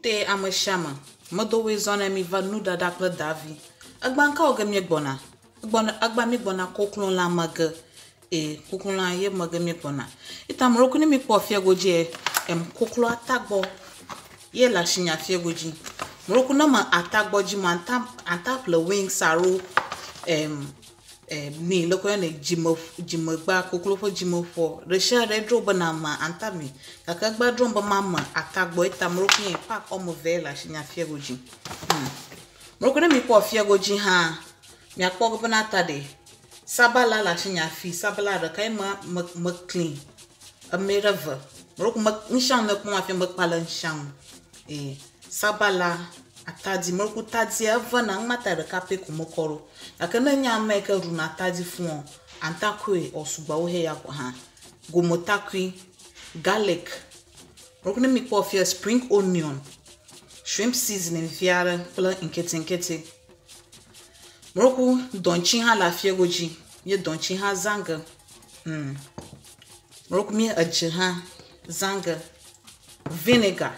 Te ame sia ame, medowoe zɔ ne mi va nuɖaɖa kple davi. Egba ŋka ge mi gbɔna? Egbɔna egba mi gbɔna koklo lã me ge. E koklo lã ye me ge mi gbɔna. Ita me ɖokui ne mi kpɔ fia godzi em koklo atagbɔ ye le asi nya fia godzi. Me ɖokui ne me atagbɔ dzi ma ata ata ƒle wings alo em mi le kɔ ne dzime dzimegba koklo ƒe dzimeƒɔ. Ɖe sia ɖe dzro be na me ata mi. Gake egba dzro be ma me atagbɔ ita me ɖokui pack wɔme eve le asi nya fia godzi. Me ɖokui ne mi kpɔ fia godzi hã miakpɔ be na ta ɖe sabala le asi nya fi sabala ɖeka ye me me me clean eme ɖe ve. Me ɖokui me ŋusia ne kpɔm afi me kpa le ŋusia ŋu. E sabala atadi me ɖokui tadia evena ŋmata ɖeka pɛ ko mekɔ ɖo. Gake ne nye ame yi ke ɖuna atadi fũu antakui ɔsugbɔwo he ya hã. Gometakui, garlic. Me ɖokui ne mi kpɔ fia spring onion, shrimp seasoning vi aɖe kple nketenkete. Me ɖokui dɔntsi hã le afia godzi. Ye dɔntsi hã zã ge. Me ɖokui mi edze hã zã ge. Vinegar.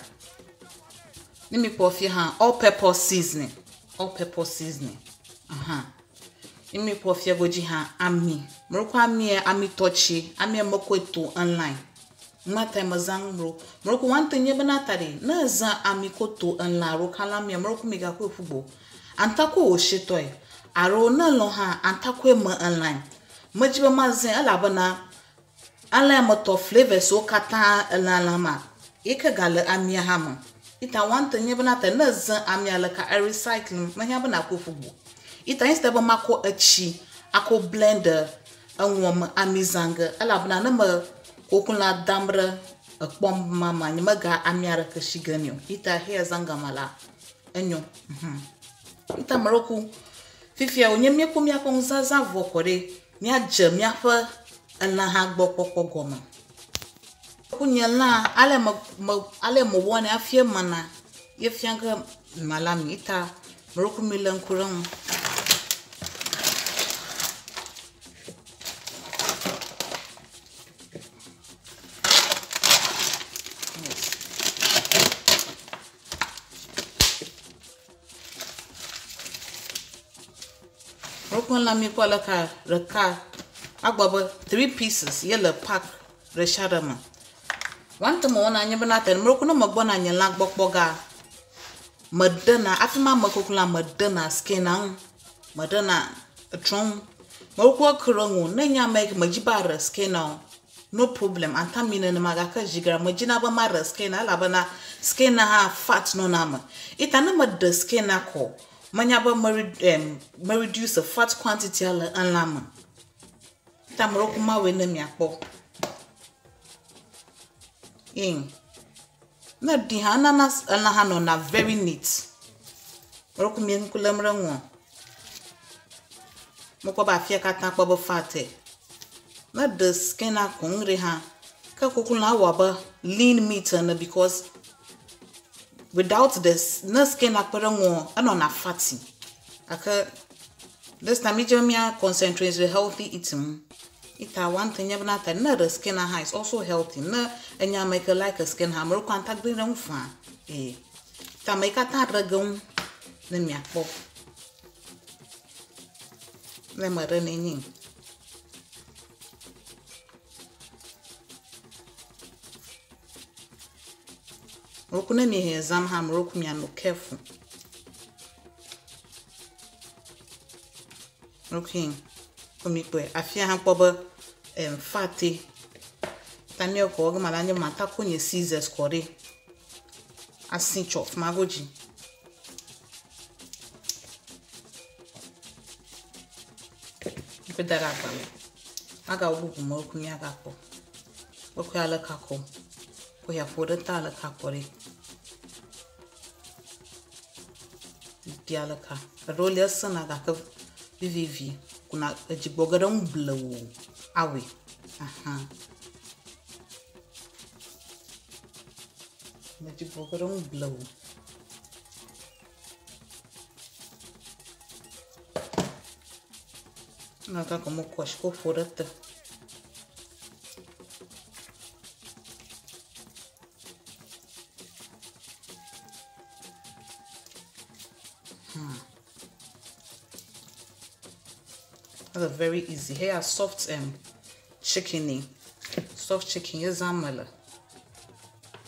Ne mi kpɔ fia hã all pepper seasoning. All pepper seasoning. Aha. Ne mi kpɔ fia godzi hã ami. Me ɖokui amia ami tɔtsi. Amia mekɔe to elãe. Ŋmata me zã ŋu. Me ɖokui one thing nye be na ta ɖe ne zã ami ko to elã alo kalã mia me ɖokui mi gakɔe ƒu gbo. Antakɔe wò shitɔe. Alo ne lɔ hã antakɔe me elãe. Medzi be mazãe elabena elãe me tɔ flavours wo katã elã la ma. Yi ke gale amia hã me. Ita one thing nye be na ta ne zã amia le ka recycling mehiã be nakɔe ƒu gbo. Ita instead be makɔ etsi akɔ blend eŋuɔ me ami zã ge elabena ne me koklã dam ɖe ekpɔm mama nye mega amia ɖeke si ge nɛ o. Ita heya zã gama la enyo. Ita me ɖoku fifia wònye míekpɔ míaƒe nuzazã vɔ kɔ ɖe míadze míaƒe elã hã gbɔ kpɔkpɔ gɔme. Ku nye lã ale me me ale mewɔnɛ hafi emena ye fia ge mala mi. Ita me ɖokui mi lé ŋku ɖe ŋu. Yes. Wokɔ lã mi kpɔ le ka ɖeka agba be three pieces ye le pack ɖe sia ɖe me. One thing mewɔna nye be na te me ne megbɔna nye lã gbɔ kpɔ ga meɖena hafi ma me koklo meɖena skin na ŋu meɖena etrɔ ŋu. Mekɔ ke ɖe ŋu ne nye ame yi ke medzi be aɖe skin na o no problem ata mi nenema gake zi geɖe medzina be maɖe skin na elabena skin na hã fat nɔna eme. Ita ne meɖe skin na kɔ menya be me reduce fat quantity le elã me. Ta me ɖokui mawɔe ne miakpɔ. Yin. Ne ɖi hã enana elã hã nɔna very neat. Me ɖokui mi ŋku lém ɖe ŋua. Mekpɔ be afia katã kpɔ be fat e. Ne ɖe skin na ko ŋu ɖe hã ke koklolã awɔ abe lean meat ene because without the ne skin na kpe ɖe ŋua enɔna fatty. Gake this time mi dze mía concentrate ɖe healthy eating ŋu. Ita one thing nye be na ta ne ɖe skin na hã is also healthy. Ne enye ame yi ke like skin hã ame ɖokui atagbe ɖe ŋu faa. Ee. Ta ame yi katã ɖe ge ŋu ne miakpɔ. Ne me ɖe ne nyi. Roku ne mi he zam hã roku mianɔ careful. Okay. Ko mi kpɔe. Afia hã kpɔ be fat Ta mi kɔ ge ma la nye mata ko nye scissors kɔ ɖe. Asi tsɔ fima godzi. Ƒe da ɖe agba me. Magawɔ bubu me roku miagakpɔ. Wokɔe ale kakɔ. Ko ya ƒo ɖe ta ale kakɔ ɖe. Ɖi ale ka. Eɖewo li esẽna gake vivivi. Kuna edzigbɔ ge ɖe ŋu blewu awɔe. Aha. Edzigbɔ ge ɖe ŋu blewu. Naka ko mokɔ shi ko ƒo ɖe te. That's a very easy. Here soft chickeny. Soft chicken. Here's amala.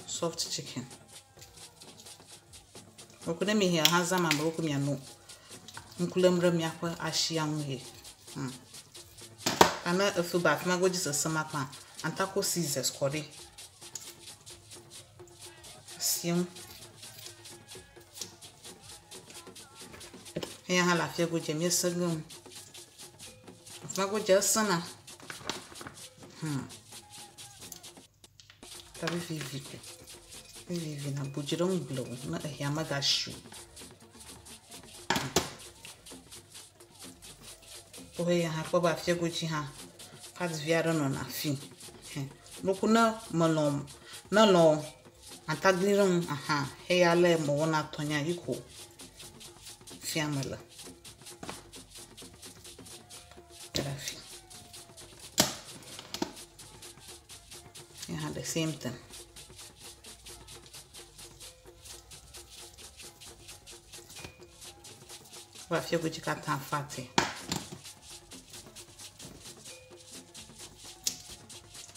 Soft chicken. Okune mi here has ama roku mi anu. Nkulemre mi akwa ashi anwe. Ana efu ba afima go Jesus sama pa. Antako scissors kori. Sium. Here hala fia go je mi segum. Afima go je sana. Tabi vivi. Vivi na bujirong blow na ehia shu. Ohe ha ko ba fie goji ha. Fat viara no na fi. Moku na melom na lo antagliron aha. He ya le mo wona tonya iko. Fiamela. Trafi. Yeah, the same thing. Ba fie goji ka tan fati.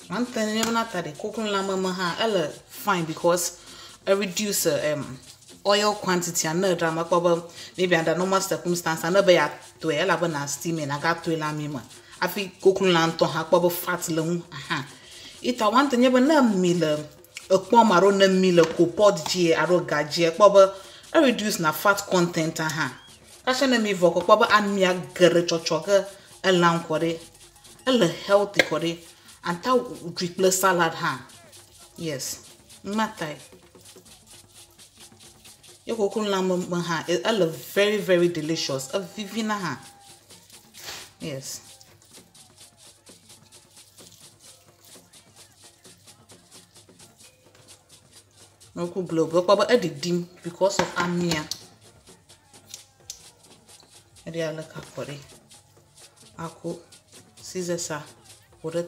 One thing you not that the cooking lamb ha ella fine because I reduce oil quantity and no drama maybe under normal circumstance and no be to ella na steaming I got to lamb I feel cooking lamb to ha fat long aha. It I want to never na miller a kwam na miller ko pod ji aro gaji I reduce na fat content aha. Kasha na mi voko kwaba amia gere chochoke elan kore ele healthy kore. And that drip salad ha. Yes. Matai. You go kun lamb ha. It very very delicious. A vivina ha. Yes. No ku globe. But dim because of amia. Edi alaka kore. Ako scissors.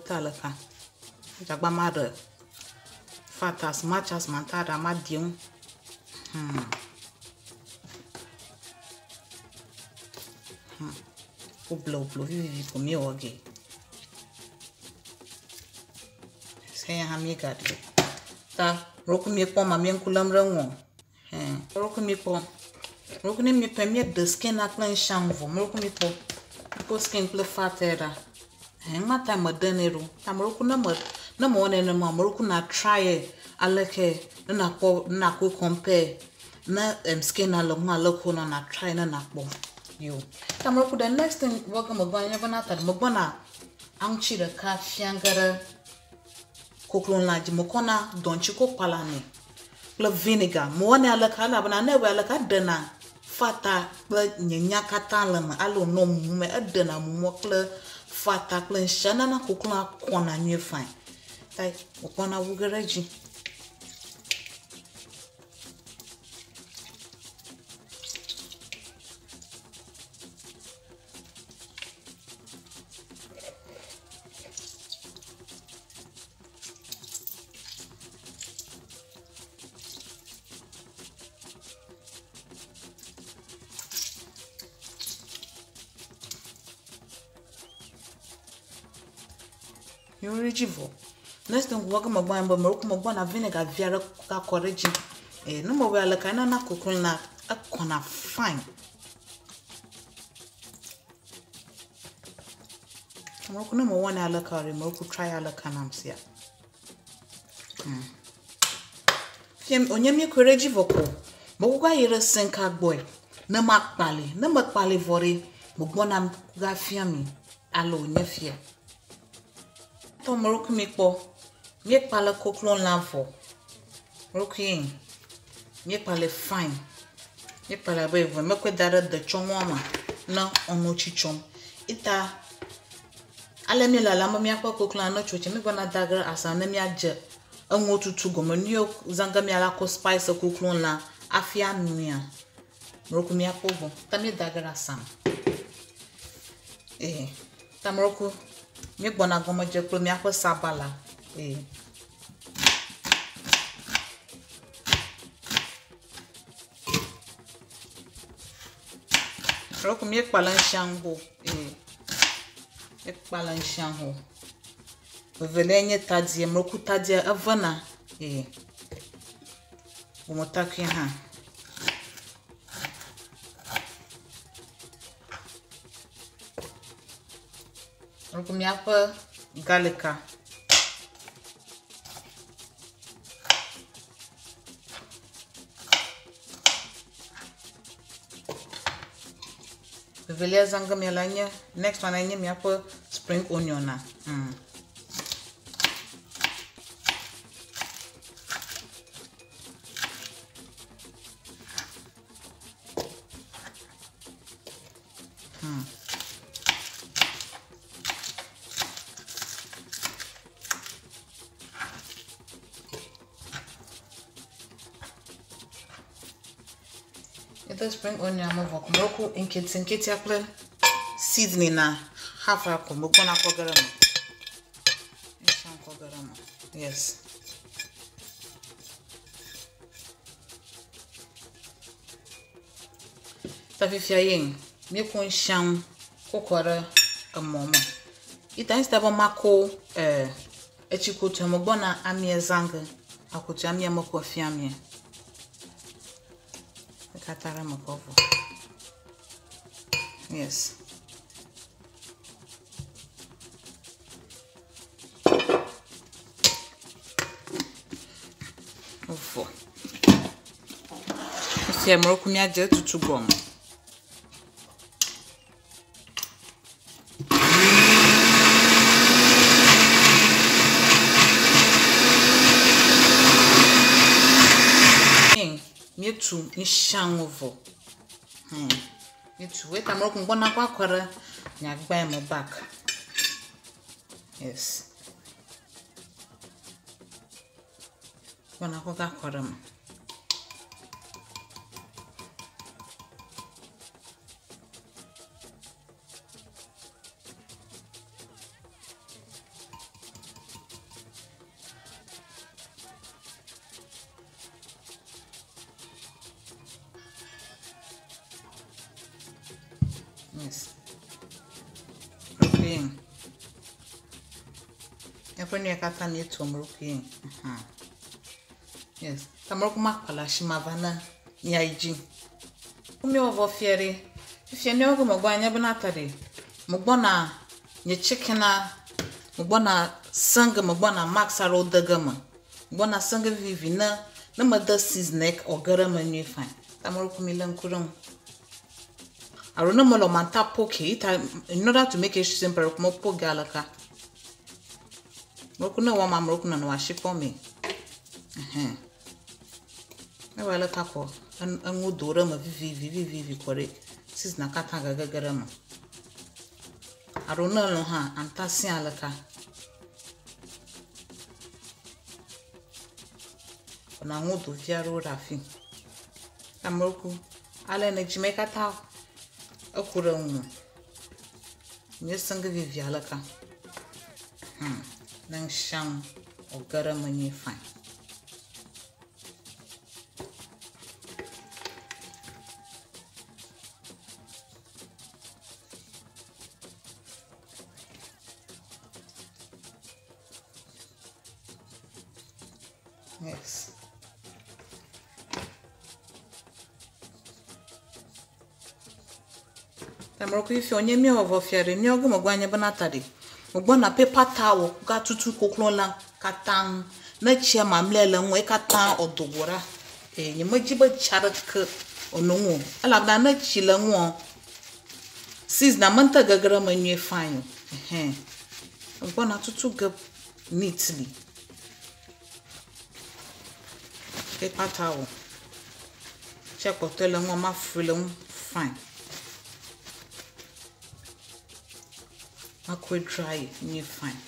Alaka. Jagba mother. Fat as much as mantada madium. Blow blow vivi for me okay. Say how me got it. Ta roku mi po ma mi nkulam renwo. Roku mi po. Roku ni mi pe mi de skin aklan shanvo. Roku mi po. Ko skin ple fatera. Mata madenero. Tamoroku na mo na mo na mo moroku na try aleke na ko na ko compare na skin along aloko na na try na na po. Yo. Tamoroku the next thing welcome ogba never na tad mo na anchi de ka fiangara koklon la ji mo kona donchi ko palane. Kple vinegar mo na aleka la na na we aleka de na fata kple nyenya kata le me alo no mu me ede na mu kple fata kple nshana na koklon akona nye fine. Tai okona wugereji. Origivo. Next thing we go but mo na vinegar viara ka corrigi. No mo we alaka na na kokon na akona fine. Mo ko no mo wana alaka re mo ko try alaka na msia. Fiem onye mi corrigi voko. Mo go yere senka boy. Na makpale vore mo gbona ga fiami alo onye fie. Moroku mi po mi pale koklon lamfo moroku yin mi pale fine mi pale be ve me ko dare de chonwa na ono chichom ita ale mi la la mi akwa koklon na choche mi gona dagra asa na mi aje enwo tutu go me ni zanga mi ala ko spice koklon la afia nua moroku mi akwa ta mi dagra asam ta moroku mi gbona gomo je kple mi akwa sabala Rɔku mi ekpa le ŋsia ŋu ee ekpa le ŋsia ŋu. Vevelia nye tadia, mlɔku tadia evena ee gumetakui hã. Mlɔku míaƒe galika. Vevelia zã ge miala nye next one nye míaƒe spring onion na. Ede spring onion me vɔ ko meku nketenkete kple seasoning na half a ko megbɔna kɔ ge ɖe eme. Ŋsia kɔ ge ɖe eme. Yes. Ta fifia ye míekɔ ŋsia ŋu kɔ kɔ ɖe emɔ me. Ita instead be makɔ etsi kotoe megbɔna amia zã ge. Akotoe amia mekɔ fia mie. Katã ɖe eme kɔ vɔ. Yes. Vɔ. Fifia mlɔku míadze etutu gɔme. Míetu ŋsia ŋu vɔ. Míetu eta mlɔku gbɔna kɔ akɔ ɖe nyagba me back. Yes. Gbɔna kɔ akɔ ɖe me. Yes. Okay. Míaƒe nu ya katã míetu mlɔkui. Yes. Ta mlɔku makpala shi ma va na míayi dzi. Míewɔ vɔ fia ɖe. Fifia míawo ge megbɔ anya bena ta ɖe. Megbɔna nye chickena, megbɔna senge, megbɔna max aɖewo de ge me. Megbɔna senge vivivi ne ne mede seasoning ɔge ɖe eme nyuie fine. Ta mlɔku mi lé ŋku ɖe ŋu. Alo ne mele manta poke ita in order to make it simple mo poke aleka. Mlɔku ne wɔ ma mlɔku nɔnɔ asi kpɔ me. Ne wɔ aleka kɔ eŋu do ɖe eme vivivi vivivi kɔ ɖe season katã gege ɖe eme. Alo ne elɔ̃ hã anta si aleka. Ɔna ŋu do vi aɖewo ɖe afi. Mlɔku ale ne dzime katã eku ɖe ŋu. Nye senge vivi aleka. Ne ŋsia ŋu wòge ɖe eme nyuie fine. Yes. Tamrɔku ifi onye míewɔ vɔ fia ɖe míawo ge megbɔ anye bena ta ɖe. Megbɔna paper towel gatutu koklo la katã ŋu. Ne tsia mamlɛ le ŋu ekatã ɔdogo ɖa. Nye medzi be tsi aɖeke wònɔ ŋu o. Elabena ne tsi le ŋua, season mente gege ɖe eme nyuie fine o. Megbɔna tutu ge neatly. Paper towel. Tsia kpɔtɔe le ŋua mafui le ŋu fine. Makɔe dry nyuie fine.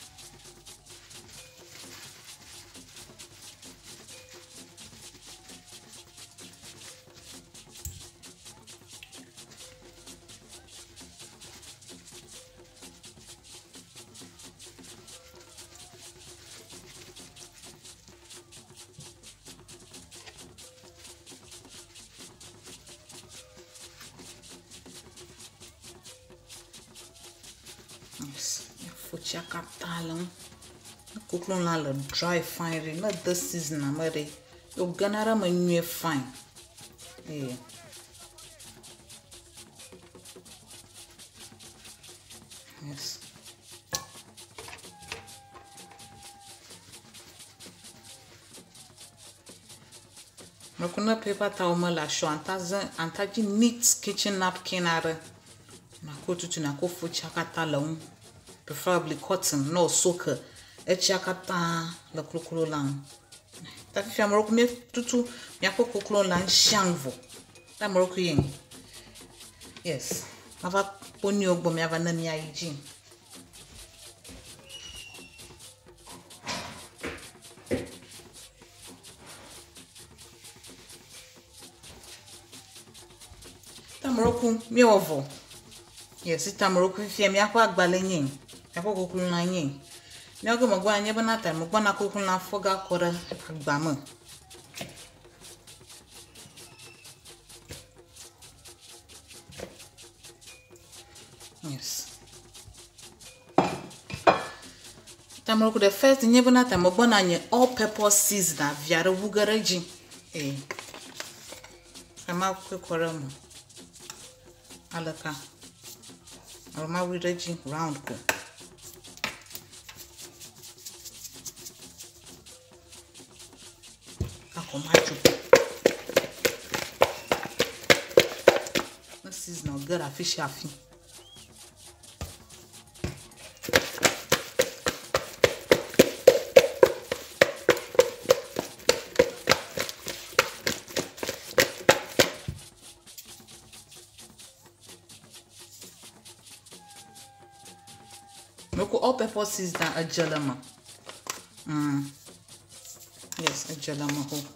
Fotsia katã le ŋu. Ne koklolã le dry fine ɖe, ne de season me ɖe, ye wògena ɖe eme nyuie fine. Eye. Yes. Meku ne paper towel mele asi o, anta ze anta dzi neat kitchen napkin aɖe. Nako tutu nako fotsia katã le ŋu. Preferably cotton ne wòsoke etsia katã le kloklo la ŋu. Ta fifia ame ɖewo míetutu míaƒe koklo la ŋu vɔ. Ta ame ɖokui ye. Yes. Mava kpɔ nuyiwo gbɔ míava ne míayi dzi. Tameɖoku míewɔ vɔ. Yes, tameɖoku fifia míaƒe agbalẽ nye, míaƒe koklolã nye. Míawo ke megbɔ anye bena ta megbɔna koklolã fɔ ge akɔ ɖe agba me. Yes. Tameɖoku the first nye bena ta megbɔna nye all purpose season avi aɖe ʋu ge ɖe edzi. Ee. Ama kɔe kɔ ɖe eme. Aleka. Alo mawui ɖe edzi round ko. Akɔ matso. Ne season ge ɖe afi sia afi. Meko all pepper season edze le eme. Yes, edze le eme xoxo.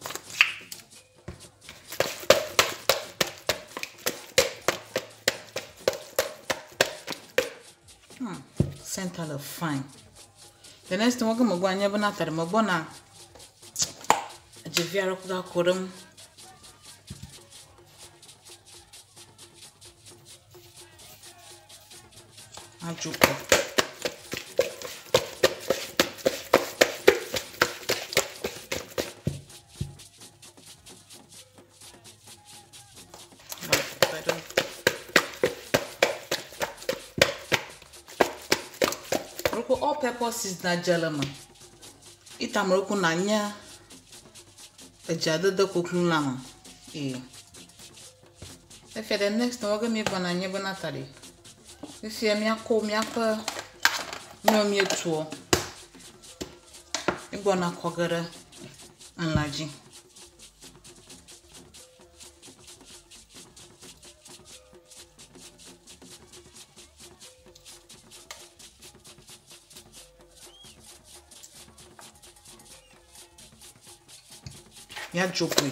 Center le fine. The next thing wɔge megbɔ anye bena ta ɖe megbɔna edzevi aɖe kɔ akɔ ɖe ŋu. Adzo kɔ. Moko all pepper season dze le eme. Ita moko nanye edzadede koklo la me. Ee. Efia the next one wɔge míegbɔna nye bena ta ɖe. Fifia míakɔ míaƒe nuyiwo míetuɔ. Míegbɔna kɔ ge ɖe elã dzi. Míadzogoe.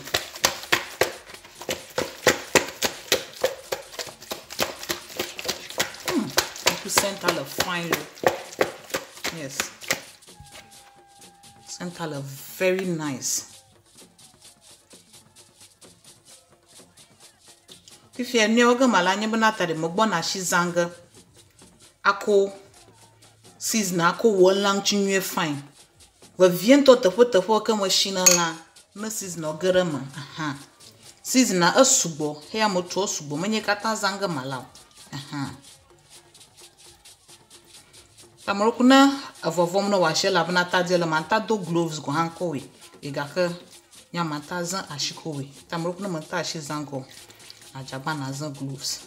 Center le fine lo. Yes. Center le very nice. Fifia nuyawo ge mala nye bena ta ɖe megbɔna asi zã ge. Ako season ako wɔ elã ŋuti nyuie fine. Vevietɔ teƒeteƒewo ke mesina lã ne season ge ɖe eme. Aha. Season esugbɔ heya metuɔ sugbɔ menye katã zã ge mala o. Aha. Ameɖewo ne evɔvɔm ne wòasi elabena tadi le mata do gloves gɔ̃ hã kɔ wɔe. Ye gake nye mata zã asi kɔ wɔe. Ta ameɖewo ne meta asi zã gɔ adzagba nazã gloves.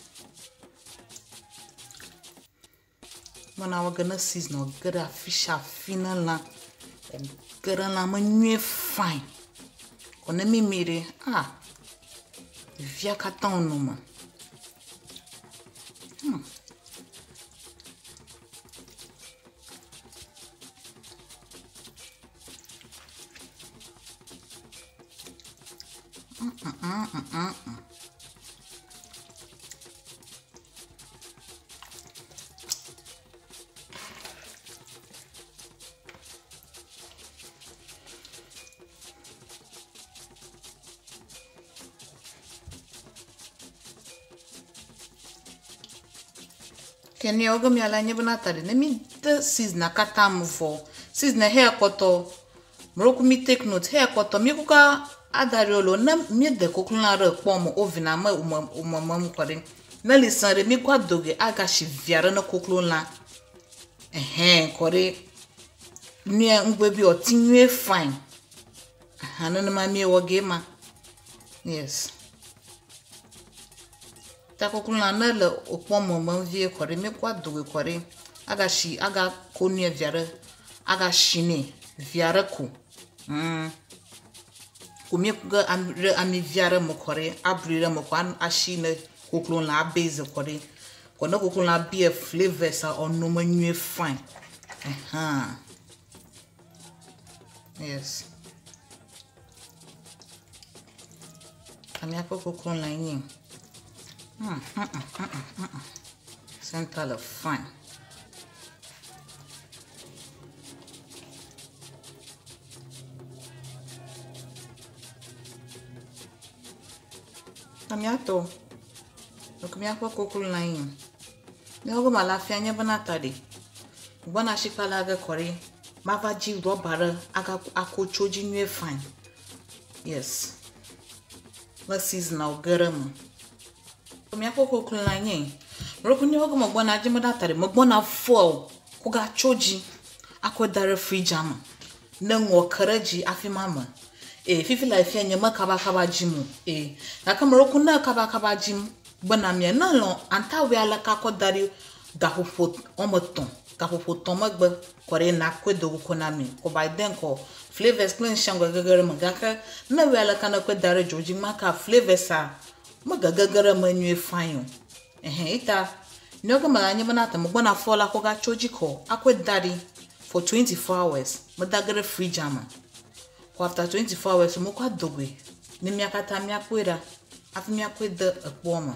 Mena wɔ ge ne season ge ɖe afi sia afi ne lã ge ɖe lã me nyuie fine. Kɔ ne mimi ɖe ah vivia katã wònɔ me. Ke nuyawo ge míala nye bena ta ɖe ne mi de season katã me vɔ. Season heya kpɔtɔ moroku mi take note heya kpɔtɔ mi kuka ada ɖe lo ne mi de koklolã ɖe kpɔ me oven me umemem kɔ ɖe. Ne li sẽ ɖe mi kɔ adoge agasi via ɖe ne koklolã. Ehɛn kɔ ɖe nuya ŋgbe bi ɔti nyuie fine. Aha nenema mi wɔ ge ma. Yes. Ta koklolã ne le wokpɔ memem vie kɔ ɖe mi kɔ adoge kɔ ɖe agasi agako nuya via ɖe agasi nɛ via ɖe ko. Ko mi ge ɖe ami via ɖe me kɔ ɖe ablui ɖe me kɔ asi ne koklolã abeze kɔ ɖe. Kɔ ne koklolã bie flavours a ɔnome nyuie fine. Ehã. Yes. Amia ƒe koklolã nye. Center le fine. Amiatɔ, donc míaƒe koklolã nye. Míaƒe gome le afia nye bena ta ɖe. Gbɔna shikpa la ge kɔ ɖe. Mava dzi rɔba ɖe aga ako tso dzi nyuie fine. Yes. Le season a ge ɖe me. Míaƒe koklolã nye. Moroku míaƒe gome gbɔna dzi bena ta ɖe. Megbɔna foil ko ga tso dzi akɔ da ɖe fridge me. Ne ŋɔ ke ɖe dzi afi ma me. Fifi le afia nye me kabakaba dzim o. Gake moroku ne kabakaba dzim bena mia ne lɔ antawui ale kakɔ da ɖi gaƒoƒo wɔme etɔ̃ gaƒoƒo tɔ̃ megbe kɔ ɖe na kɔe do koko na mi. Kɔ by then kɔ flavours kple ŋusia gege ɖe me gake ne wui ale ka ne kɔe da ɖe dzo dzi maka flavours a megegege ɖe me nyuie fine o. Ehɛn ita ne ke me anyi bena te megbɔna fɔ la kɔ ga tso dzi kɔ akɔe da ɖi for 24 hours meda ge ɖe fridge me. Kɔ after 24 hours mekɔ adogoe ne mia katã miakpɔe ɖa hafi miakɔe de ekpoa me.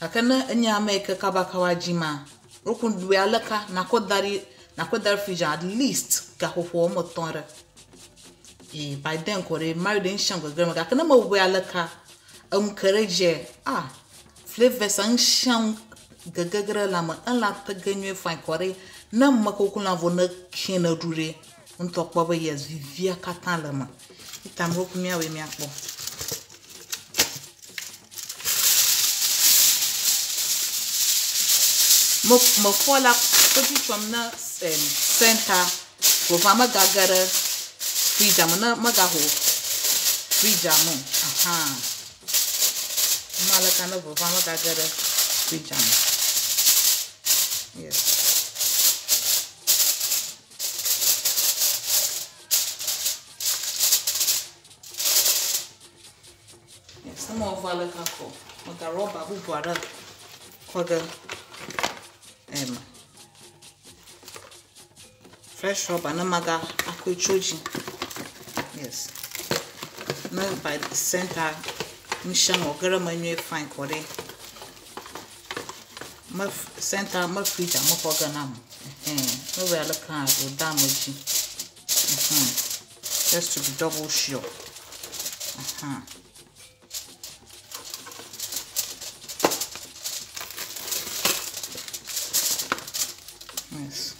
Gake ne enye ame yi ke kabakaba dzi ma roku ɖui aleka nakɔ da ɖi nakɔ da ɖe fridge at least gaƒoƒo wɔme etɔ̃ ɖe. By then kɔ ɖe mari ɖe ŋusia gege me gake ne mewɔe aleka enu ke ɖe dzie ah flavours ŋusia gege ɖe lãme elã tege nyuie fine kɔ ɖe ne me koklolã vɔ ne ke ne ɖu ɖe ŋutɔ kpɔ be yes vivia katã le me. Ita moroku miawoe miakpɔ. Mefɔ la kodzi tsɔm ne center vova megage ɖe fridge me ne megaho fridge me. Aha. Ma aleka ne vova megage ɖe fridge me. Yes. Yes, ne mewɔ vɔ aleka kɔ mega rɔba bubu aɖe kɔ ɖe fresh rubber ne maga akɔe tso dzi. Yes. Ne by the center ŋusia ŋɔ ge ɖe me nyuie fine kɔ ɖe. Me center me fridge me xɔ ge na me. Ne wɔe aleka wòda ame dzi. Just to be double sure. Yes.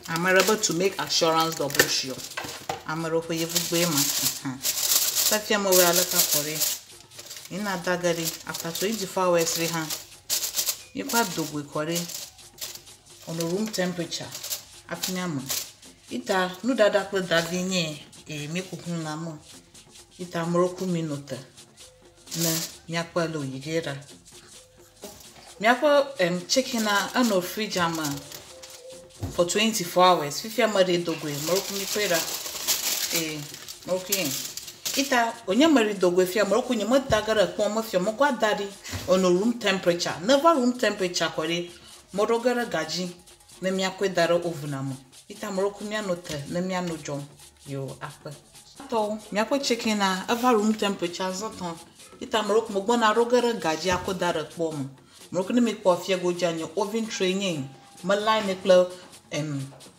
I'm able to make assurance double sure. I'm able to give ma. Safia mo we aleka kore. Ina dagari after 24 hours re ha. Ikwa dogwe kore on the room temperature. Afinya mo. Ita nu dada kple davi nye e mi kuku na mo. Ita moroku minute. Ne miakpɔ le yigera. Miakpɔ chicken a ano fridge ama for 24 hours. Fifia mari dogwe moroku mi kwera. Moroku yin. Ita onye mari dogwe fia moroku nye mo dagara kpon mo fia mo kwa dari on room temperature. Never room temperature kore. Morogara gaji ne miakwe dara oven am. Ita moroku mi anote ne mi anojom yo akpe. To miakwe chicken na ever room temperature zoton. Ita moroku mo gbona rogara gaji akọ dara kpon mo. Moroku ne mi kpɔ fia go janye oven tray nye. Me line kple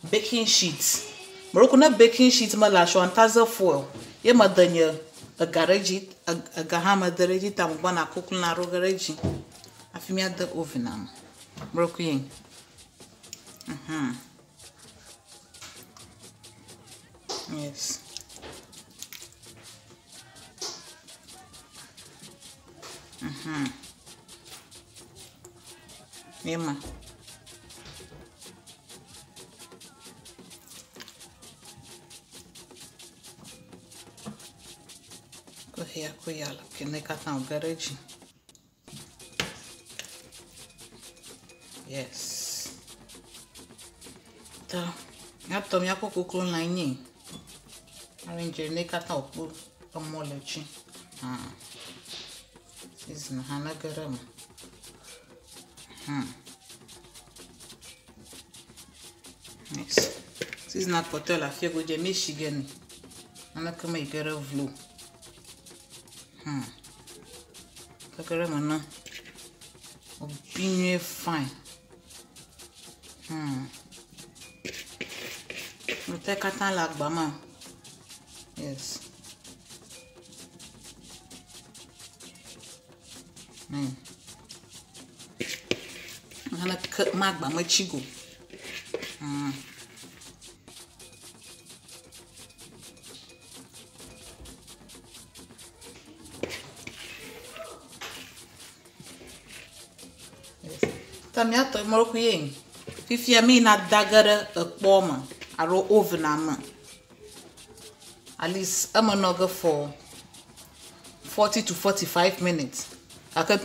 baking sheets. Moroku na baking sheet me la sho antaza foil. Ye ma danye a garage a gahama dereji tam gbona kokun na rogara ji. Afi mi ade oven am. Moroku yin. Yes. Ema. Kuhia kuyala kene katã wòge ɖe edzi. Yes. Ta míatɔ míaƒe koklolã nye. Arrange ne katã wòkpɔ emɔ le edzi. Hã. Season hã nege ɖe eme. Yes. Season akpɔtɔe le afia godzi mi shi ge nɛ. Naneke me yi ge ɖe vlo. Gege ɖe eme na. Wòbi nyuie fine. Nute katã le agba me. Yes. Naneke magba metsi go. Ta míatɔ mɔlɔku ye. Fifia mi na da ge ɖe ekpɔ me alo oven me. At least eme nɔ ge for 40 to 45 minutes. Gake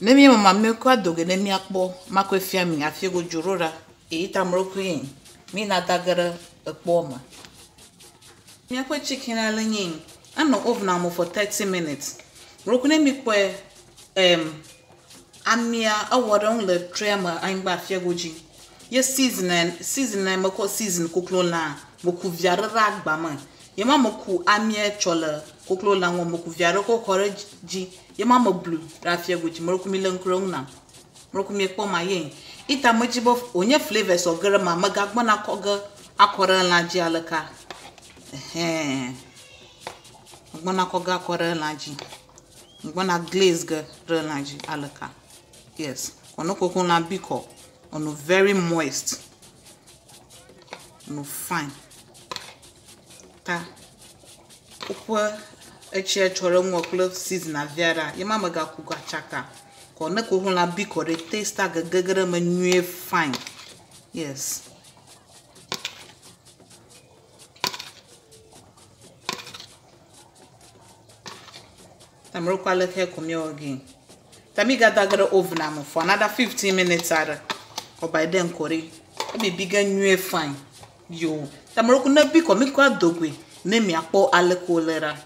ne mi mama mi kɔ adoge ne miakpɔ makɔe fia mi hafi go dzo ɖo ɖa. Eyi ta mɔlɔku ye. Mi na da ge ɖe ekpɔ me. Míaƒe chicken ale nye enɔ oven me for 30 minutes. Mɔlɔku ne mi kpɔe amia ewɔ ɖe ŋu le tray me anyigba afia go dzi. Ye season mekɔ season koklolã meku via ɖe ɖe agba me. Ye ma meku amia tsɔ le koklolã ŋu meku via ɖe kɔ kɔ ɖe dzi. Ye ma meblu ɖe afia go dzi. Mɔlɔku mi le ŋku ɖe ŋu nam. Mɔlɔku mi kpɔ ma ye. Ita medzi be wònye flavours wɔ ge ɖe ma megagbɔna kɔ ge akɔ ɖe lã dzi aleka. Megbɔna kɔ ge akɔ ɖe lã dzi. Megbɔna glaze ge ɖe lã dzi aleka. Yes. Kɔno koklolã bi kɔ. Ono very moist. Ono fine. Ta woƒe etsia tsɔ ɖe ŋua kple season avia ɖa. Ye ma megaku gatsaka. Kɔ ne koklolã bi kɔ ɖe taste gege ɖe me nyuie fine. Yes. Ta mɔlɔku aleke ko míawɔ ge. Ta mi gada ge ɖe oven me for another 15 minutes aɖe. Kɔ by then kɔ ɖe. Ebibi ge nyuie fine. Yo. Ta mɔlɔku ne bi kɔ mi kɔ adogoe ne miakpɔ aleke wòle ɖa.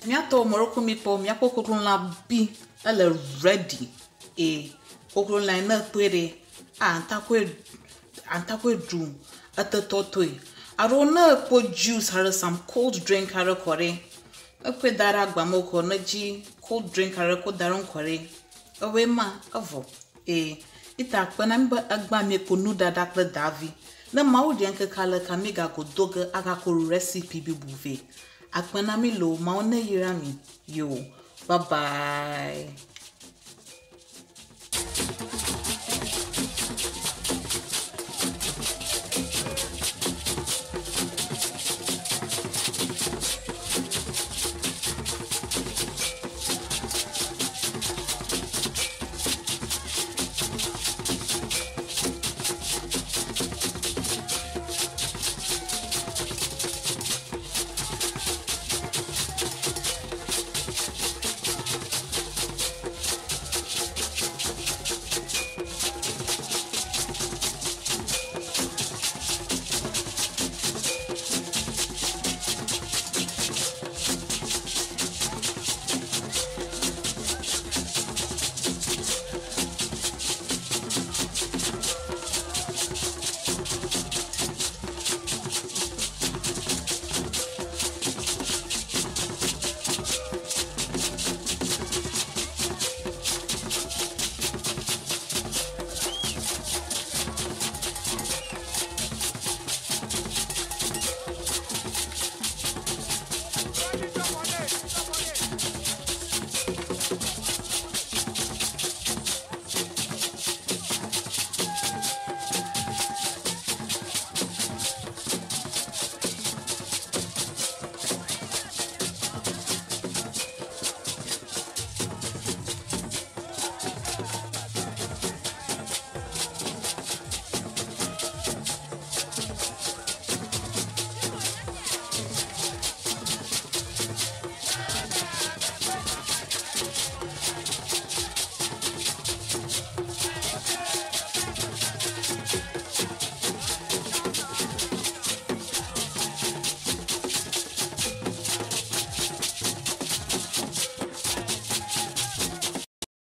Míatɔ mɔlɔku mi kpɔ míaƒe koklolã bi ele ready. E koklolã ne kpɔe ɖe antakoe ɖu etetɔtɔe. Alo ne ekpɔ juice aɖe some cold drink aɖe kɔ ɖe. Ekɔe da ɖe agba me kɔ ne dzi cold drink aɖe kɔ da ɖe ŋu kɔ ɖe. Ewoe ma evɔ. E ita akpe na mi be egbã miekpo nuɖaɖa kple davi. Ne Mawu ɖe ŋkeke aleka mi gago do ge agakɔ recipe bubu vɛ. Akpe na mi loo Mawu ne yra mi. Yo. Bye bye.